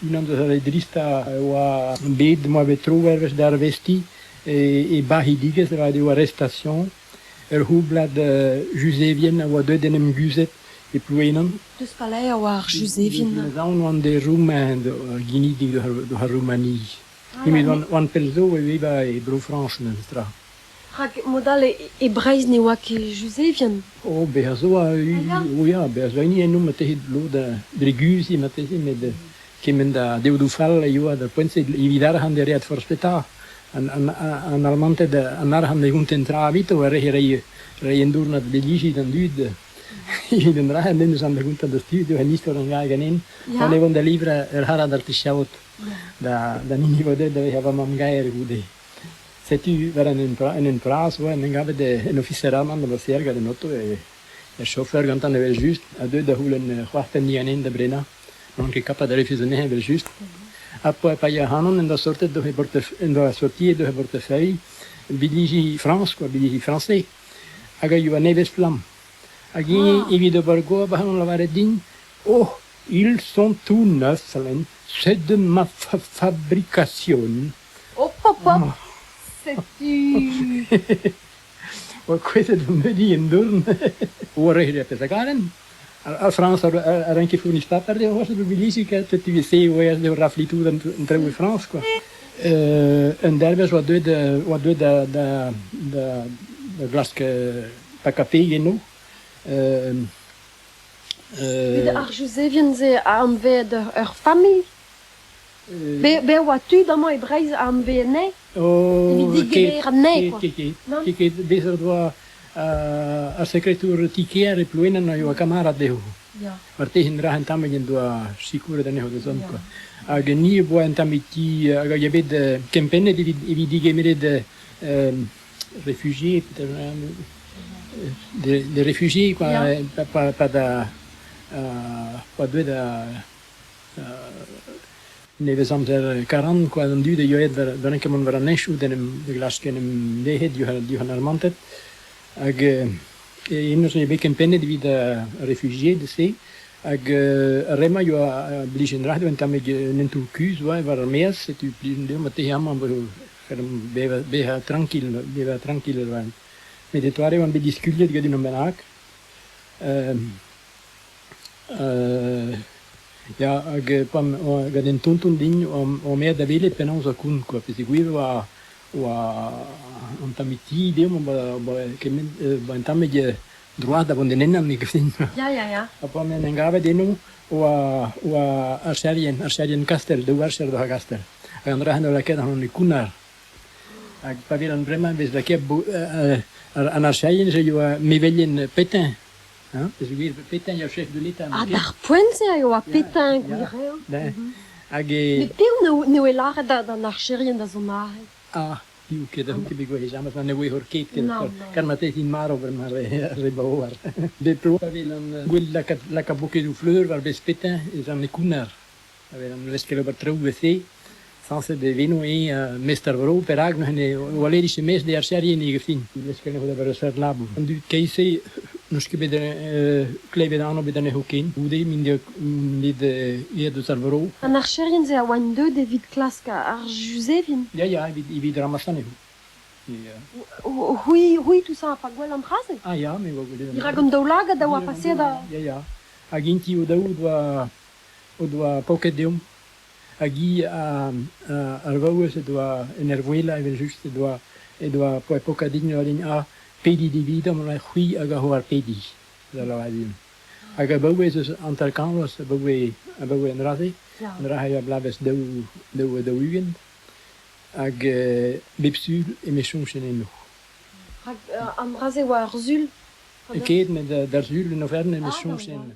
Unan deus ar re dristañ a oa bet 'moa bet tro ur wech da arvestiñ e bac'hidigezh lavaret eo arrestation ur c'houblad Juzevien a oa deuet d'en em guzhet e Plouenan. Deus pelec'h e oa ar Juzevien? Aon oant da Roumain, ginidig deus ar Roumani. Nemet oant pell zo e vevañ e Bro-Frañs memes tra. Rak mod-all e Breizh ne oa ket Juzevien. Oh, bezañ zo, oh ya, bezañ zo hini enno marteze lod dre guzh marteze, met kement a deodoù fall a yoa d'ar poent-se evit arc'hant e reat forzh petra. An Almanted, an arc'hant ne gontent tra evito, ar re reiñ un dournad belliji d'an dud evit an dra, den eus an da gontañ da stud eo an istor an gae ganin. On e vont da livrañ ur c'harrad artichaod da d'an hini vo deuet da vezañ va mamm-gaer goude. Setu war an hent bras oa en em gavet en ofiser alman da baseal gant an oto e chauffeur gantañ evel-just ha deuet da c'houlenn c'hoartenn diganin da brenañ. N'on ket kapabl da refuzañ anezhañ evel-just. Ha pa ya ac'hanon en doa sortet doc'h e en doa sortiet doc'h e bortefeuilh bilhiji Frañs quoi, bilhiji frañsez hag a yoa nevez-flamm. Hag eñ evit ober goap ac'hanon lavaret din Oh, ils sont tout neufs, c'est de ma fabrication. Hop, hop, hop! Setu... Oa kouezhet an meudi en dourn. Oa ret ar pezh a garen. Ar Frañs a ranke fournis paper dezho c'hoazh ar bilhiji ket. Setu e-se e oa dezho rafliñ tout an traoù e Frañs quoi. Un dervezh oa deuet oa deuet da da da da glask pakañ peg eno. Met ar Juzevien-se a anveet ur familh? Be oa tud amañ e Breizh a anvee anezhe? Oh, Evit degemer anezhe, quoi. Ket, ket, ket, ket. Bez' o doa ar sekretour ti-kêr e Plouenan a yoa kamarad dezho. Marteze un dra un tammig en doa sikouret anezho da zont, quoi. Hag ni e boa un tammig ti hag a oa bet kempennet evit evit digemeret réfugiés, des réfugiés, quoi, pa, pa da pa deuet da Nevez-amzer karan kwa an dud a yoa aet war renkañ mont war an henchoù d'en em da glask en em dec'het diouzh an Almanted. Hag eno zo bet kempennet evit ar refujied-se. Hag ar re-mañ a yoa blij en dra un tammig un hentoù kuzh oa war ar maez. Setu plij deomp marteze amañ bevañ bevañ trankil bevañ trankil Met e doare oan bet diskuliet gant unan bennak. Ya, hag pa gant un tonton din oamp aet da welet penaos oa kont kwa peogwir oa oa an tammig ti deomp oa kement oa un tammig droad da vont en ennañ ne gav din. Ya, ya, ya. Ha pa en em gavet eno oa oa archerien, archerien Kastell, daou archer d'ar Gastell. Hag an dra-se 'noa lakaet ac'hanon e kounnar. Hag pa welan bremañ e vez lakaet an archerien-se yoa mevelien Pétain. Hein, peogwir Pétain eo chef de l'État. Ah, d'ar poent-se e oa Pétain, gwir eo. Hag e... Met piv n'eo lâret d'an archerien da zont aze? Ah, piv ket, a ket bet gwelet james, ma ne oa ket, kar marteze int marv bremañ ar re baour. Bep bloaz e welan gwell lakaat bokedoù fleur war bez Pétain ez an e kounnar. A welan leskel ober traoù evel-se. Sañset e veno eñ mestr ar vro, perak neuze ne oa e-maez d'e archerien e fin. Leskel eo d'ober ur seurt labour. An dud keizh-se n'eus ket bet klevet anv bet anezho ken. Goude m'int bet aet eus ar vro. An archerien-se a oant deuet evit klask ar Juzevien? Ya, ya, evit, evit ramasañ anezho. C'hwi, c'hwi tout ça, pa gwell an dra-se? Ah ya, me oa gwelet an Dirak an daoulagad a oa paseet a... Ya, ya. Hag int-i o-daou o doa paoket deomp. Hag hi ar vaouez he doa en ur vouelañ evel-just he doa he doa pokat din din ah pediñ evidomp c'hwi hag a c'hoar pediñ da lavaret din. Hag abaoe ez eus hanter-kant vloaz abaoe abaoe an dra-se an dra-se a bloavezh daou daou ha daou-ugent hag bep sul eme soñj en eno. Rak an dra-se oa ur sul? Ket met d'ar sul en oferenn eme soñj en.